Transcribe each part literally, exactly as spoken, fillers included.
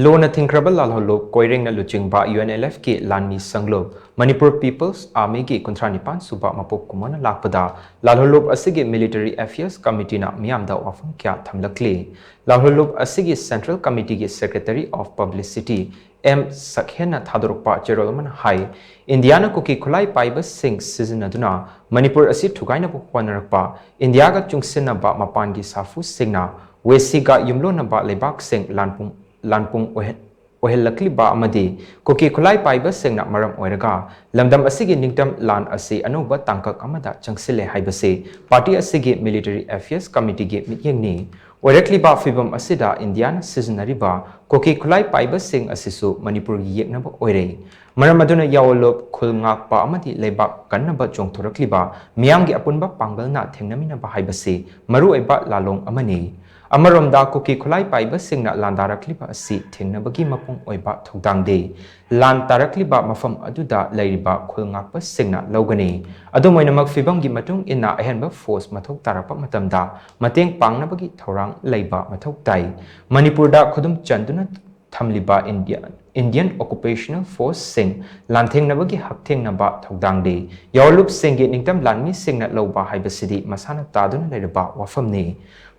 ꯂꯣꯅ ꯊꯤꯡꯈ꯭ꯔꯕ ꯂꯥꯜꯍꯧꯂꯨꯞ ꯀꯣꯏꯔꯦꯡꯅ ꯂꯨꯆꯤꯡꯕ UNLFꯀꯤ ꯂꯥꯟꯃꯤ ꯁꯪꯂꯨꯞ ꯃꯅꯤꯄꯨꯔ People's Armyꯒꯤ ꯀꯨꯟꯊ꯭ꯔꯥ ꯅꯤꯄꯥꯟ ꯁꯨꯕ ꯃꯄꯣꯛ ꯀꯨꯝꯑꯣꯟꯅ ꯂꯥꯛꯄꯗ ꯂꯥꯜꯍꯧꯂꯨꯞ ꯑꯁꯤꯒꯤ Military Affairs Committeeꯅ ꯃꯤꯌꯥꯝꯗ ꯋꯥꯐꯝ ꯀꯌꯥ ꯊꯝꯂꯛꯂꯤ꯫ ꯂꯥꯜꯍꯧꯂꯨꯞ ꯑꯁꯤꯒꯤ Central Committeeꯒꯤ Secretary of Publicity ꯑꯦꯝ ꯁꯛꯍꯦꯟꯅ ꯊꯥꯗꯣꯔꯛꯄ ꯆꯦꯔꯣꯜ ꯑꯃꯅ ꯍꯥꯏ, ꯏꯟꯗꯤꯌꯥꯅ ꯀꯨꯀꯤ ꯈꯨꯠꯂꯥꯏ ꯄꯥꯏꯕꯁꯤꯡ ꯁꯤꯖꯤꯟꯅꯗꯨꯅ ꯃꯅꯤꯄꯨꯔ ꯑꯁꯤ ꯊꯨꯒꯥꯏꯅꯕ ꯍꯣꯠꯅꯔꯛꯄ, ꯏꯟꯗꯤꯌꯥꯒ ꯆꯨꯡꯁꯤꯟꯅꯕ ꯃꯄꯥꯟꯒꯤ ꯁꯥꯐꯨꯁꯤꯡꯅ ꯋꯦꯁꯤꯒ ꯌꯨꯝꯂꯣꯟꯅꯕ ꯂꯩꯕꯥꯛꯁꯤꯡ ꯂꯥꯟꯄꯨꯡ, ꯂꯥꯟꯄꯨꯡ ꯑꯣꯏꯍꯟ-, ꯑꯣꯏꯍꯜꯂꯛꯂꯤꯕ ꯑꯃꯗꯤ ꯀꯨꯀꯤ ꯈꯨꯠꯂꯥꯏ ꯄꯥꯏꯕꯁꯤꯡꯅ ꯃꯔꯝ ꯑꯣꯏꯔꯒ ꯂꯝꯗꯝ ꯑꯁꯤꯒꯤ ꯅꯤꯡꯇꯝ ꯂꯥꯟ ꯑꯁꯤ ꯑꯅꯧꯕ ꯇꯥꯡꯀꯛ ꯑꯃꯗ ꯆꯪꯁꯤꯜꯂꯦ ꯍꯥꯏꯕꯁꯤ ꯄꯥꯔꯇꯤ ꯑꯁꯤꯒꯤ Military Affairs Committeeꯒꯤ ꯃꯤꯠꯌꯦꯡꯅꯤ꯫ ꯑꯣꯏꯔꯛꯂꯤꯕ ꯐꯤꯚꯝ ꯑꯁꯤꯗ ꯏꯟꯗꯤꯌꯥꯅ ꯁꯤꯖꯤꯟꯅꯔꯤꯕ ꯀꯨꯀꯤ ꯈꯨꯠꯂꯥꯏ ꯄꯥꯏꯕꯁꯤꯡ ꯑꯁꯤꯁꯨ ꯃꯅꯤꯄꯨꯔꯒꯤ ꯌꯦꯛꯅꯕ ꯑꯣꯏꯔꯦ꯫ ꯃꯔꯝ ꯑꯗꯨꯅ ꯌꯥꯑꯣꯂꯨꯞ ꯈꯨꯜ ꯉꯥꯛꯄ ꯑꯃꯗꯤ ꯂꯩꯕꯥꯛ ꯀꯟꯅꯕ ꯆꯣꯡꯊꯣꯔꯛꯂꯤꯕ ꯃꯤꯌꯥꯝꯒꯤ ꯑꯄꯨꯟꯕ ꯄꯥꯡꯒꯜꯅ ꯊꯦꯡꯅꯃꯤꯟꯅꯕ ꯍꯥꯏꯕꯁꯤ ꯃꯔꯨꯑꯣꯏꯕ ꯂꯥꯂꯣꯡ ꯑꯃꯅꯤ꯫ ꯑꯃꯔꯣꯝꯗ ꯀꯨꯀꯤ ꯈꯨꯠꯂꯥꯏ ꯄꯥꯏꯕꯁꯤꯡꯅ ꯂꯥꯟꯗꯥꯔꯛꯂꯤꯕ ꯑꯁꯤ ꯊꯦꯡꯅꯕꯒꯤ ꯃꯄꯨꯡ ꯑꯣꯏꯕ ꯊꯧꯗꯥꯡꯗꯤ ꯂꯥꯟ ꯇꯥꯔꯛꯂꯤꯕ ꯃꯐꯝ ꯑꯗꯨꯗ ꯂꯩꯔꯤꯕ ꯈꯨꯜ ꯉꯥꯛꯄꯁꯤꯡꯅ ꯂꯧꯒꯅꯤ꯫ ꯑꯗꯨꯝ ꯑꯣꯏꯅꯃꯛ, ꯐꯤꯚꯝꯒꯤ ꯃꯇꯨꯡ ꯏꯟꯅ ꯑꯍꯦꯟꯕ ꯐꯣꯔꯁ ꯃꯊꯧ ꯇꯥꯔꯛꯄ ꯃꯇꯝꯗ ꯃꯇꯦꯡ ꯄꯥꯡꯅꯕꯒꯤ ꯊꯧꯔꯥꯡ ꯂꯩꯕ ꯃꯊꯧ ꯇꯥꯏ꯫ ꯃꯅꯤꯄꯨꯔꯗ ꯈꯨꯗꯨꯝ ꯆꯟꯗꯨꯅ ꯊꯝꯂꯤꯕ ꯏꯟꯗꯤꯌꯥ, Indian Occupational Forceꯁꯤꯡ ꯂꯥꯟꯊꯦꯡꯅꯕꯒꯤ ꯍꯛꯊꯦꯡꯅꯕ ꯊꯧꯗꯥꯡꯗꯤ ꯌꯥꯑꯣꯂꯨꯞꯁꯤꯡꯒꯤ ꯅꯤꯡꯇꯝ ꯂꯥꯟꯃꯤꯁꯤꯡꯅ ꯂꯧꯕ ꯍꯥꯏꯕꯁꯤꯗꯤ ꯃꯁꯥꯅ ꯇꯥꯗꯨꯅ ꯂꯩꯔꯕ ꯋꯥꯐꯝꯅꯤ꯫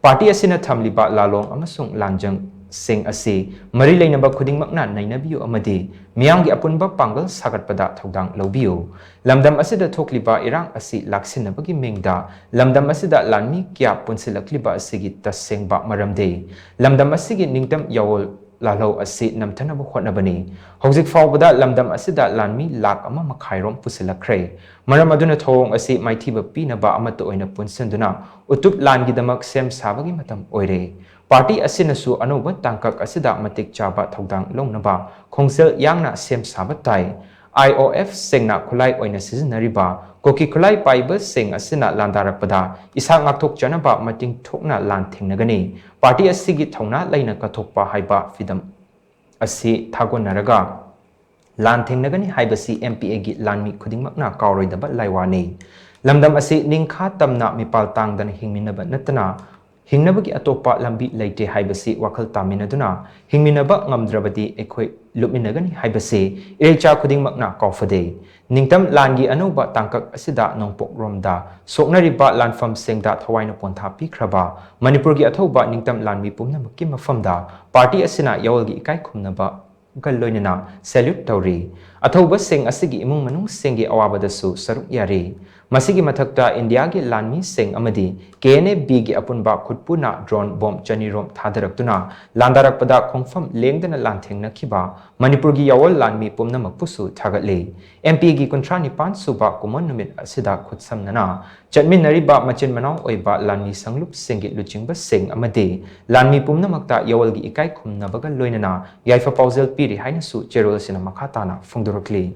ꯄꯥꯔꯇꯤ ꯑꯁꯤꯅ ꯊꯝꯂꯤꯕ ꯂꯥꯂꯣꯡ ꯑꯃꯁꯨꯡ ꯂꯥꯟꯖꯪꯁꯤꯡ ꯑꯁꯤ ꯃꯔꯤ ꯂꯩꯅꯕ ꯈꯨꯗꯤꯡꯃꯛꯅ ꯅꯩꯅꯕꯤꯌꯨ ꯑꯃꯗꯤ ꯃꯤꯌꯥꯝꯒꯤ ꯑꯄꯨꯟꯕ ꯄꯥꯡꯒꯜ ꯁꯥꯒꯠꯄꯗ ꯊꯧꯗꯥꯡ ꯂꯧꯕꯤꯌꯨ꯫ ꯂꯝꯗꯝ ꯑꯁꯤꯗ ꯊꯣꯛꯂꯤꯕ ꯏꯔꯥꯡ ꯑꯁꯤ ꯂꯥꯛꯁꯤꯟꯅꯕꯒꯤ ꯃꯤꯡꯗ ꯂꯝꯗꯝ ꯑꯁꯤꯗ ꯂꯥꯟꯃꯤ ꯀꯌꯥ ꯄꯨꯟꯁꯤꯜꯂꯛꯂꯤꯕ ꯑꯁꯤꯒꯤ ꯇꯁꯦꯡꯕ ꯃꯔꯝꯗꯤ ꯂꯝꯗꯝ ꯑꯁꯤꯒꯤ ꯅꯤꯡꯇꯝ ꯌꯥꯑꯣꯜ ꯂꯥꯜꯍꯧ ꯑꯁꯤ ꯅꯝꯊꯅꯕ ꯍꯣꯠꯅꯕꯅꯤ꯫ ꯍꯧꯖꯤꯛ ꯐꯥꯎꯕꯗ ꯂꯝꯗꯝ ꯑꯁꯤꯗ ꯂꯥꯟꯃꯤ ꯂꯥꯈ ꯑꯃ ꯃꯈꯥꯏꯔꯣꯝ ꯄꯨꯁꯤꯜꯂꯛꯈ꯭ꯔꯦ꯫ ꯃꯔꯝ ꯑꯗꯨꯅ ꯊꯧꯑꯣꯡ ꯑꯁꯤ ꯃꯥꯏꯊꯤꯕ ꯄꯤꯅꯕ ꯑꯃꯠꯇ ꯑꯣꯏꯅ ꯄꯨꯟꯁꯤꯟꯗꯨꯅ ꯎꯇꯨꯞ ꯂꯥꯟꯒꯤꯗꯃꯛ ꯁꯦꯝ ꯁꯥꯕꯒꯤ ꯃꯇꯝ ꯑꯣꯏꯔꯦ꯫ ꯄꯥꯔꯇꯤ ꯑꯁꯤꯅꯁꯨ ꯑꯅꯧꯕ ꯇꯥꯡꯀꯛ ꯑꯁꯤꯗ ꯃꯇꯤꯛ ꯆꯥꯕ ꯊꯧꯗꯥꯡ ꯂꯧꯅꯕ ꯈꯣꯡꯖꯦꯜ ꯌꯥꯡꯅ ꯁꯦꯝ ꯁꯥꯕ ꯇꯥꯏ꯫ IOFꯁꯤꯡꯅ ꯈꯨꯠꯂꯥꯏ ꯑꯣꯏꯅ ꯁꯤꯖꯤꯟꯅꯔꯤꯕ ꯀꯨꯀꯤ ꯈꯨꯠꯂꯥꯏ ꯄꯥꯏꯕꯁꯤꯡ ꯑꯁꯤꯅ ꯂꯥꯟꯗꯥꯔꯛꯄꯗ ꯏꯁꯥ ꯉꯥꯛꯊꯣꯛꯆꯅꯕ ꯃꯇꯤꯡ ꯊꯣꯛꯅ ꯂꯥꯟ ꯊꯦꯡꯅꯒꯅꯤ꯫ ꯄꯥꯔꯇꯤ ꯑꯁꯤꯒꯤ ꯊꯧꯅꯥ ꯂꯩꯅ ꯀꯠꯊꯣꯛꯄ ꯍꯥꯏꯕ ꯐꯤꯗꯝ ꯑꯁꯤ ꯊꯥꯒꯣꯟꯅꯔꯒ ꯂꯥꯟ ꯊꯦꯡꯅꯒꯅꯤ ꯍꯥꯏꯕꯁꯤ MPAꯒꯤ ꯂꯥꯟꯃꯤ ꯈꯨꯗꯤꯡꯃꯛꯅ ꯀꯥꯎꯔꯣꯏꯗꯕ ꯂꯥꯏꯋꯥꯅꯤ꯫ ꯂꯝꯗꯝ ꯑꯁꯤ ꯅꯤꯡꯈꯥ ꯇꯝꯅ ꯃꯤꯄꯥꯜ ꯇꯥꯡꯗꯅ ꯍꯤꯡꯃꯤꯟꯅꯕ ꯅꯠꯇꯅ ꯍꯤꯡꯅꯕꯒꯤ ꯑꯇꯣꯞꯄ ꯂꯝꯕꯤ ꯂꯩꯇꯦ ꯍꯥꯏꯕꯁꯤ ꯋꯥꯈꯜ ꯇꯥꯃꯤꯟꯅꯗꯨꯅ ꯍꯤꯡꯃꯤꯟꯅꯕ ꯉꯝꯗ꯭ꯔꯕꯗꯤ ꯑꯩꯈꯣꯏ ꯂꯨꯞꯃꯤꯟꯅꯒꯅꯤ ꯍꯥꯏꯕꯁꯤ ꯏꯔꯩꯆꯥ ꯈꯨꯗꯤꯡꯃꯛꯅ ꯀꯥꯎꯐꯗꯦ꯫ ꯅꯤꯡꯇꯝ ꯂꯥꯟꯒꯤ ꯑꯅꯧꯕ ꯇꯥꯡꯀꯛ ꯑꯁꯤꯗ ꯅꯣꯡꯄꯣꯛꯂꯣꯝꯗ ꯁꯣꯛꯅꯔꯤꯕ ꯂꯥꯟꯐꯝꯁꯤꯡꯗ ꯊꯋꯥꯏꯅ ꯄꯣꯟꯊꯥ ꯄꯤꯈ꯭ꯔꯕ ꯃꯅꯤꯄꯨꯔꯒꯤ ꯑꯊꯧꯕ ꯅꯤꯡꯇꯝ ꯂꯥꯟꯃꯤ ꯄꯨꯝꯅꯃꯛꯀꯤ ꯃꯐꯝꯗ ꯄꯥꯔꯇꯤ ꯑꯁꯤꯅ ꯌꯥꯑꯣꯜꯒꯤ ꯏꯀꯥꯏ ꯈꯨꯝꯅꯕꯒ ꯂꯣꯏꯅꯅ salute ꯇꯧꯔꯤ꯫ ꯑꯊꯧꯕꯁꯤꯡ ꯑꯁꯤꯒꯤ ꯏꯃꯨꯡ ꯃꯅꯨꯡꯁꯤꯡꯒꯤ ꯑꯋꯥꯕꯗꯁꯨ ꯁꯔꯨꯛ ꯌꯥꯔꯤ꯫ ꯃꯁꯤꯒꯤ ꯃꯊꯛꯇ ꯏꯟꯗꯤꯌꯥꯒꯤ ꯂꯥꯟꯃꯤꯁꯤꯡ ꯑꯃꯗꯤ ꯀꯦ ꯑꯦꯟ ꯑꯦ ꯕꯤꯒꯤ ꯑꯄꯨꯟꯕ ꯈꯨꯠꯄꯨꯅ drone bomb ꯆꯅꯤꯔꯣꯝ ꯊꯥꯗꯔꯛꯇꯨꯅ ꯂꯥꯟꯗꯥꯔꯛꯄꯗ ꯈꯣꯡꯐꯝ ꯂꯦꯡꯗꯅ ꯂꯥꯟꯊꯦꯡꯅꯈꯤꯕ ꯃꯅꯤꯄꯨꯔꯒꯤ ꯌꯥꯑꯣꯜ ꯂꯥꯟꯃꯤ ꯄꯨꯝꯅꯃꯛꯄꯨꯁꯨ ꯊꯥꯒꯠꯂꯤ꯫ ꯑꯦꯝ ꯄꯤꯒꯤ ꯀꯨꯟꯊ꯭ꯔꯥ ꯅꯤꯄꯥꯟ ꯁꯨꯕ ꯀꯨꯝꯑꯣꯟ ꯅꯨꯃꯤꯠ ꯑꯁꯤꯗ ꯈꯨꯠꯁꯝꯅꯅ ꯆꯠꯃꯤꯟꯅꯔꯤꯕ ꯃꯆꯤꯟ ꯃꯅꯥꯎ ꯑꯣꯏꯕ ꯂꯥꯟꯃꯤ ꯁꯪꯂꯨꯞꯁꯤꯡꯒꯤ ꯂꯨꯆꯤꯡꯕꯁꯤꯡ ꯑꯃꯗꯤ ꯂꯥꯟꯃꯤ ꯄꯨꯝꯅꯃꯛꯇ ꯌꯥꯑꯣꯜꯒꯤ ꯏꯀꯥꯏ ꯈꯨꯝꯅꯕꯒ ꯂꯣꯏꯅꯅ ꯌꯥꯏꯐ ꯄꯥꯎꯖꯦꯜ ꯄꯤꯔꯤ ꯍꯥꯏꯅꯁꯨ ꯆꯦꯔꯣꯜ ꯑꯁꯤꯅ ꯃꯈꯥ ꯇꯥꯅ ꯐꯣꯡꯗꯣꯔꯛꯂꯤ꯫